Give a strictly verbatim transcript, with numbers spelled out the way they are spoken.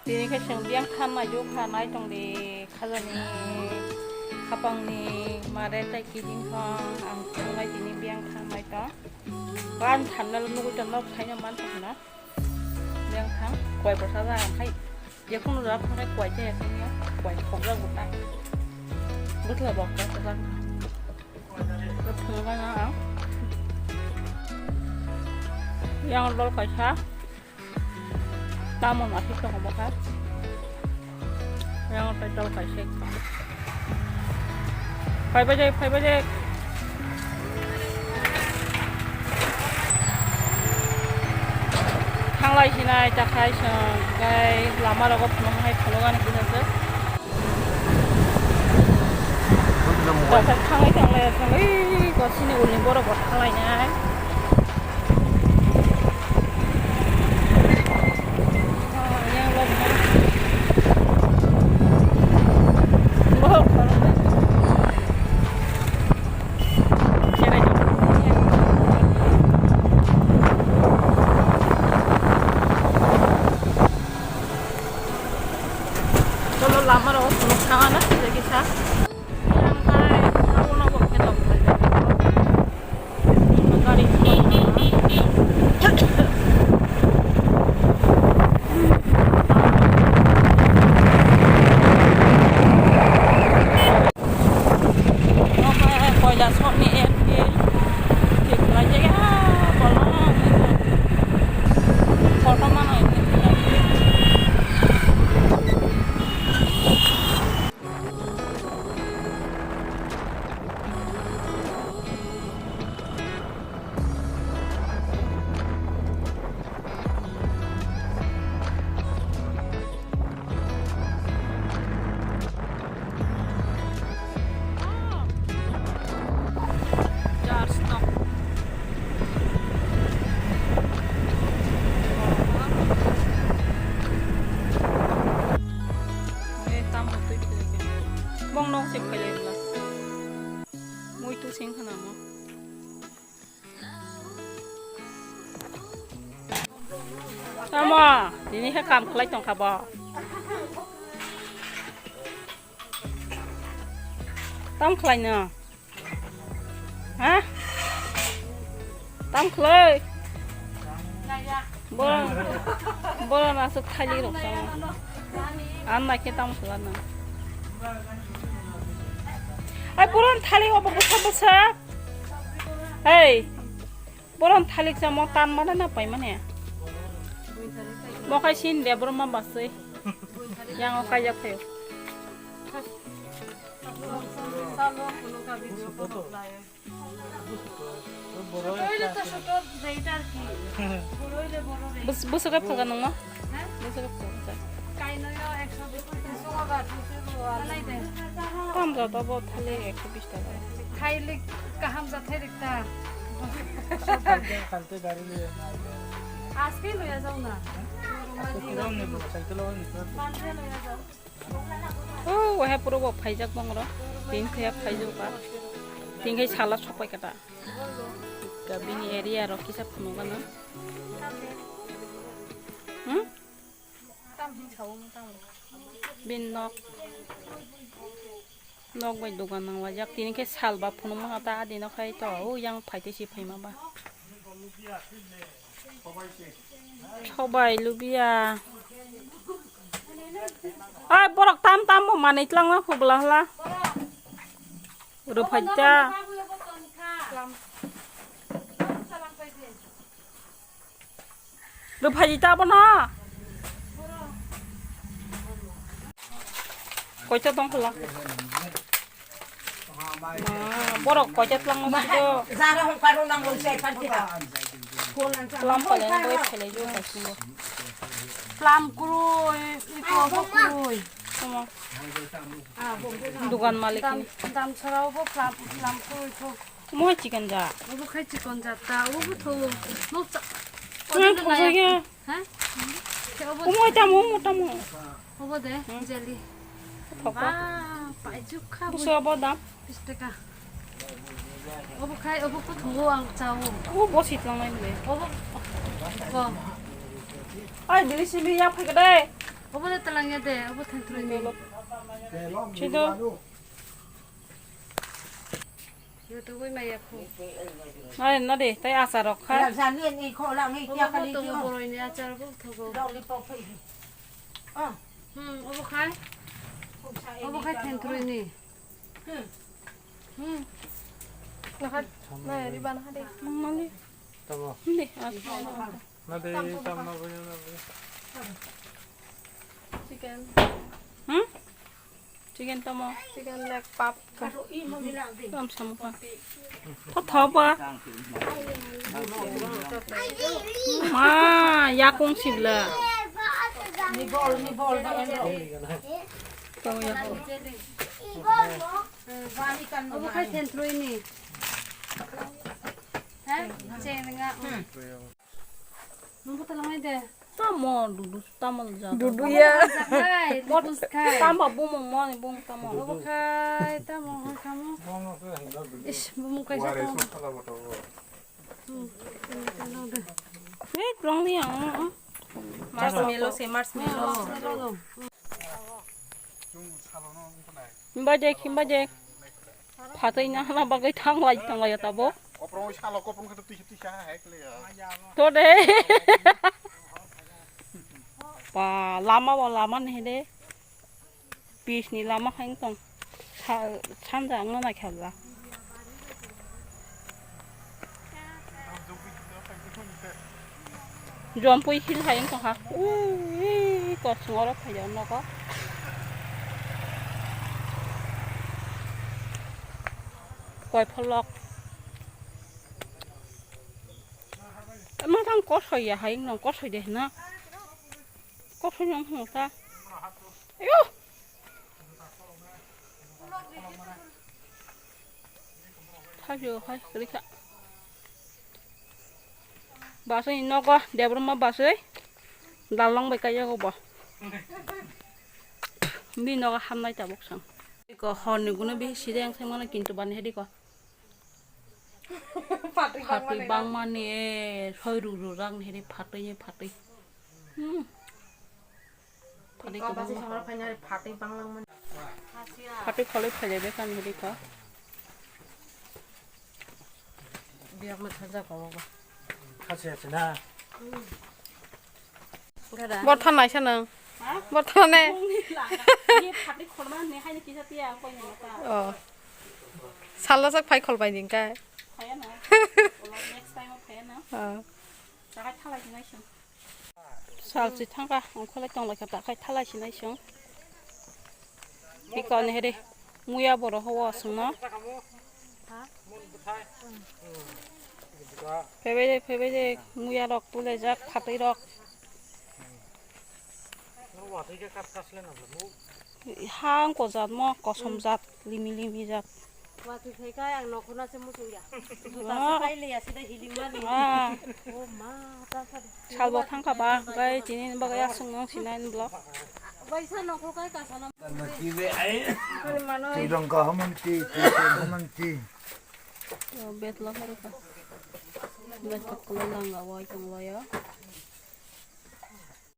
Tini khe chwng biyang kha mai jokha nai tong di khajani khapangni mare tei kiting thong ang thang nai tini biyang kha mai tong. Gan thanna nugui tong nok thaino man tong na. Yang thang, koi bwsa da ang khai. Jephuru da thang khai koi te thang ya, koi khok da guna. Bwthla bok ka sa. Bwthla na ang. Yang dol kaisa. Tamo na thik tong bokha. Yang tai dol kaisa. Phaibai de, phaibai de. Thanglai sinai takhai song kai lama rogo phunuk hai phunuk ani kisa se. Takhai thanglai thanglai thanglai gosini ulni borok bo thanglai nai. Cholo lama rogo phunuk thangana kisa kisa. Yang hai, abono bo khe tong phai. Gari. Koila sokni airfield. Thik khlai jaya, bolong. Kotorma no ini. Church nok. Bong nok se phailai bwla. Muitu sing khana mo. Tamo, tini khe kam khlai tongkha bo. Tam khlaino? Ha? Tam khlai? Boro, boro nasu thali rok tamo. An naikhe tam khlana. Ai, puran thali obo bwsa bwsa. Hey. Boron thalik sa mo tan mana na pai mane. Mo khai sin de boron ma basui. Yang o kai jak thayo. Bus, bus ka phaga nang ma? Bus ka phaga. Tam jata bo thalik ekso bis taka. Thailik kaham jathai rikta. Kalte gari le. Aske loya jao na. Aske kiram ne bo, cycle on ni. Panje loya jao. Oh, wahe puro bo phaijak bongro. Tin khe phaijak ka. Tin khe sala sopai kata. Ka bini area ro kisa phunuk gana. Hmm? Bin nok, nok bai dogan nang laijak. Tini khe sal ba phunuk mano ta adi no khai to, o yang phai tei si phaima ba. Sobai lubia. Ai borok tam tam bo manwi twlang ma phubla hla. Rwphai ta. Rwphai ta bono. Koita tong khla. Ma, borok koita twlang ma do. Jara hong parong nang loi sai pan kita. Tlam pale na boi pele jo ka singo. Tlam kurui, iko bo kurui. Tamo. Dugan malik. Dam, dam sarao bo tlam, tlam kurui thok. Mo hai chikon ja. Obo khai chikon ja ta, obo bo tho. No cha. Nang thok ja ya. Ha? Khe obo. Omo hai tamo, omo tamo. Obo de, jelly. Thok ba. Ba, paijak kha. Buso obo dam. Bis taka. Obo khai, obo ko tho ang chao. Obo bo sit lang nai le. Obo. Ko. Ai, dili simi ya phai ka dai. Obo de talang ya de, obo thanthroini. Chido. Yotogwi maya khu. Nai, nadi, tai achar rok kha. Obo bo thogo, boroini achar bo thogo. Hmm, obo khai? Obo khai thanthroini. Hmm. Naha, nai, riba naha de. Mangmani. Tamo. Hindi, ah. Nadi, tamo, nadi. Chicken. Hmm? Chicken tamo. Chicken leg pap. Tam samukha. Tho tho ba. Ma, yakung sibla. Ni bol, ni bol, ni bol. To yakung. Obo khai thanthroini. Ha? Cheng nga. Nungbo talangai de. Tamo dudu tamo ja. Dudu ya. Jakai, dudu kai. Tamo bumung mo ni bung tamo. Obo khai tamo khai tamo. Is bumung kai sa tamo. Eh, wrong ni ang. Marshmallow se marshmallow. Bajek, bajek. Phatwi nahana bagwi thanglai tonglaio tabuk. Koprong salo koprong khe twi twi ha hai kle ya. To de. Ba, lama bo lama ni de. Pis ni lama hai tong. Sa-, sanja ang nai khabla. Jompui hill hai wng tongkha. Ui, kochwng oro phaio nogo. Koi pholok. Mathang kosoi ya hai wng kosoi de hino. Kosoi wng ta. Ayo. Thajo hai rikha. Basui nogo Debbarma basui dalong bai kaiyago bo. Bini nogo hamnai tabuk sang. Iko horni gune bihi side ang sai mano kintu bani hedi ko. Phatwi bangmani e soi ru ru rang hedi phatwi ni phatwi. Hmm. Phatwi kwbangma. Phatwi kholwi phailaibai kami hedi kha. Biyakno thajak kwbangma. Khasi ya china. Gada. Bor than naisa nang. Ha? Bor than ne. Bongni laga. Ye phatwi kholma ne haini kisa tiya ang koina mata. Oh. Salo sak phai khol bai ding kai. Phaya na. Next time phaya na. Oh. Jaga thalai naising. Salchi thangkha, ongkholai tonglaikha, takhai thalai sinai chwng. Bikoni hede, muya borok ho aswngno. Phaibai de, phaibai de, muya rok tulajak, phatwi rok. Ha, wngkho jat mo, kosom jat, limi limi jat. Watwi phai kha, ang nokhorna se muchung ya. Juta se Ah. Pai le ya, sida hiling mani. Ah. Oh ma, ta sa de. Salbo thangkha ba, gai chini bagwi aswk nang sinai blo. Bai sa nokhor kai ka sana. Tirangka hamanti, tirangka hamanti. Yo, bet lo hari ka. Bet ko kulo langa wai tong lo ya.